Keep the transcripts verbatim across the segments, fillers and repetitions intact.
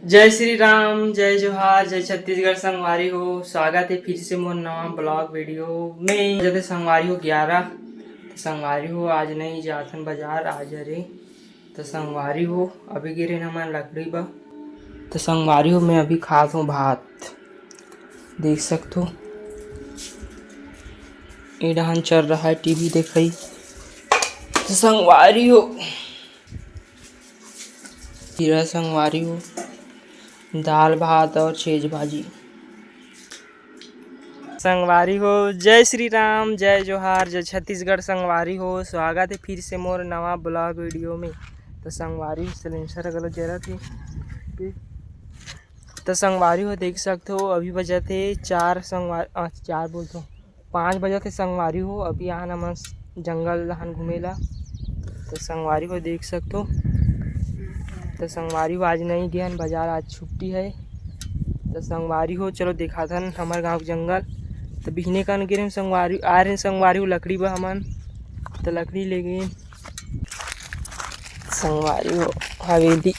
जय श्री राम, जय जोहार, जय छत्तीसगढ़ संगवारी हो। स्वागत हे फिर से मोर नवा vlog video में। जते संगवारी हो ग्यारह, त संगवारी हो आज नइ जाथन बजार, आज हरे। त संगवारी हो अभी गे रेहेन हमन लकड़ी बर। त संगवारी हो मैं अभी खात हों भात, देख सकथो। ए डहन चल रहा है टीवी देखई। त संगवारी हो खीरा संगवारी हो, दाल भात और छेज भाजी। संगवारी हो, जय श्री राम, जय जोहार, जय छत्तीसगढ़। संगवारी हो, स्वागत हे फिर से मोर नवा vlog video में। त संगवारी हो, silencer घलो जरत हे। त संगवारी हो, देख सकथो, अभी बजत हे चार, संगवार-, अ, चार बोलथों, पाँच बजत हे संगवारी हो। अभी आन हमन जंगल डहन घूमे ला। त संगवारी हो, देख सकथो, त संगवारी हो, आज नइ गे हन बजार, आज छुट्टी है। त संगवारी हो, चलो देखाथन हमर गाँव के जंगल। त बिहने कन गे रहेन संगवारी, आए रहेन संगवारी हो लकड़ी बर हमन, त लकड़ी ले गेन संगवारी हो हवेली।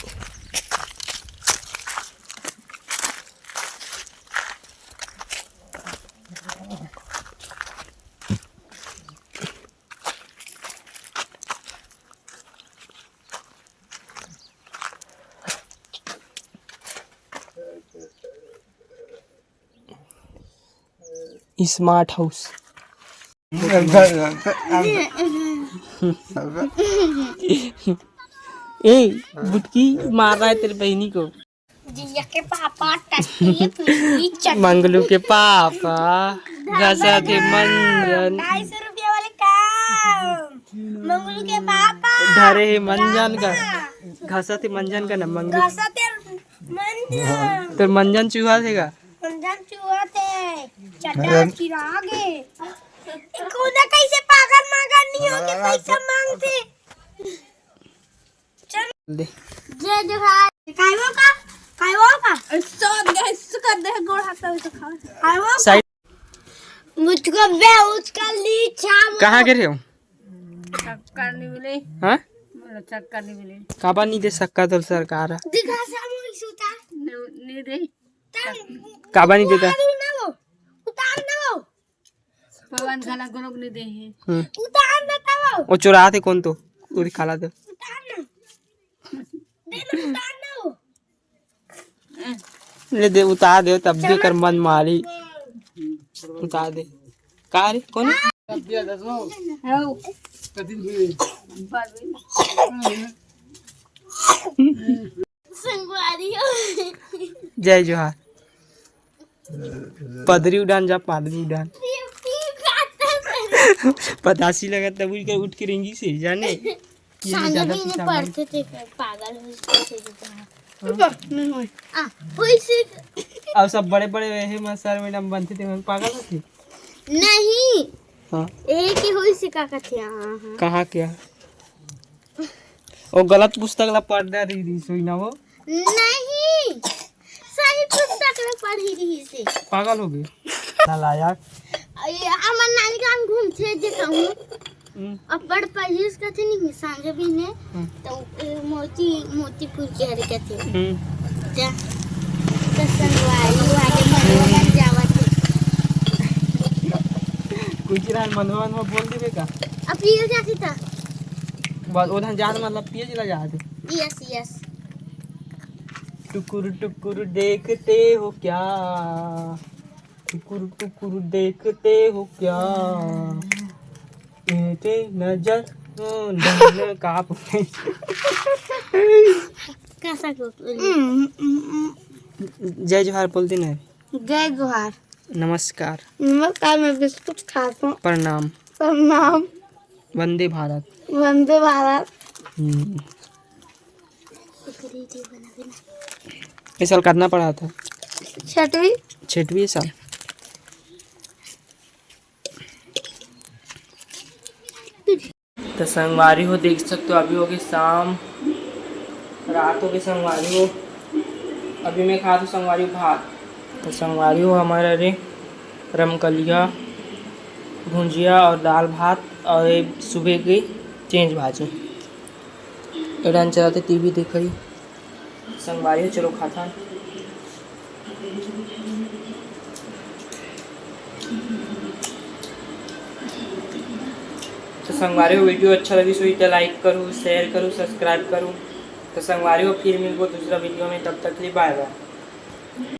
Smart house। ए, बुटकी मार रहा है तेरे बहिनी को। जिया के पापा टट्टी, पीली चटनी। मंगलू के पापा, घसा थे मंजन। ढाई सौ रुपया वाले काम। मंगलू के पापा। धरे हे मंजन का। रामा। घसा थे मंजन का ना, मंगलू। घसा थे मंजन। तोर मंजन चूहा थे का? मंजन चूहा थे। चटा चिरा गे। कोना कैसे पागल मागल नहीं हो के पैसा मांगथे। चल। दे। जय जोहार। खाइबो का? खाइबो का? ए, सो गैस कर दे, गोड़ हाथ से खा। खाइबो का? साइड। मुझको बे उसका ली छाम। कहाँ गे रहे हो? सक्का नहीं मिले। हाँ? बोलो, सक्का नहीं मिले। काबर नहीं दे सक्का तो सरकार है। दिखा सामू सूता। नहीं, नहीं दे। तब काबर नहीं देता? उतार ना वो। उतार ना वो। पवन घला गोलोक नहीं दे है। हम्म। उतार ना तब वो। वो चुरा थे कौन तो? वो दिखा ला दे। उतार ना। दे ना, उतार ना वो। ले दे, उतार दे, तब भी कर मन मारी। उतार दे। का रे, कौन है? संगवारी हो। जय जोहार। पदरी उड़ान जा, पदरी उड़ान। पतासी लगत तब उठ के, उठ के रेंगी से, जाने? ये सांझे ज्यादा भी नहीं पीछा पढ़ते थे, पागल हो जाते थे। हाँ। नहीं होई। आ, होई से। अब सब बड़े बड़े रहे, मैं सर मैडम बनते थे, मैं पागल होते। नहीं। हाँ। ए के होई से का कथे, हाँ, हाँ। कहाँ क्या? वो गलत पुस्तक ला पढ़ दे रही, रही सोई ना वो। नहीं, सही पुस्तक में पढ़ी रही से। पागल हो गई। नालायक। ये हमर नानी गाम घूमथे जे कहूँ। हम्म। अब्बड़ पढ़िस कथे नहीं, सांझे भी ने, हम्म। तो ए, मोती, मोतीपुर के हरे कथे। हम्म। जा। तो संगवारी वाले मधुबन जावत हे। कुछ रहन मधुबन में बोल देबे का? अब पिए जाती था। बस, ओधन जात मतलब पिए जिला जात। Yes, yes। टुकुर टुकुर देखते हो क्या? टुकुर टुकुर देखते हो क्या? मेरे नजर, ओ, धन का बोले? कैसा को बोले? जय जोहार बोल देना। जय जोहार। नमस्कार। नमस्कार, मैं बिस्कुट खात हूँ। प्रणाम। प्रणाम। वंदे भारत। वंदे भारत। हम्म। ये साल कितना पढ़ा था? छठवीं। छठवीं साल। तो संगवारी हो, देख सकते हो, अभी हो गई शाम, रात हो गई संगवारी हो। अभी मैं खात हूँ संगवारी हो भात। तो संगवारी हो, हमारा रे रमकलिया भुंजिया और दाल भात और ये सुबह की चेंज भाजी। एडन चलाते टीवी देखई। संगवारी हो, चलो खाथन। तो संगवारी हो, video अच्छा लगिस होही त like करू, share करू, subscribe करू। तो संगवारी हो, फिर मिलबो दूसरा video में, तब तक के लिए bye bye।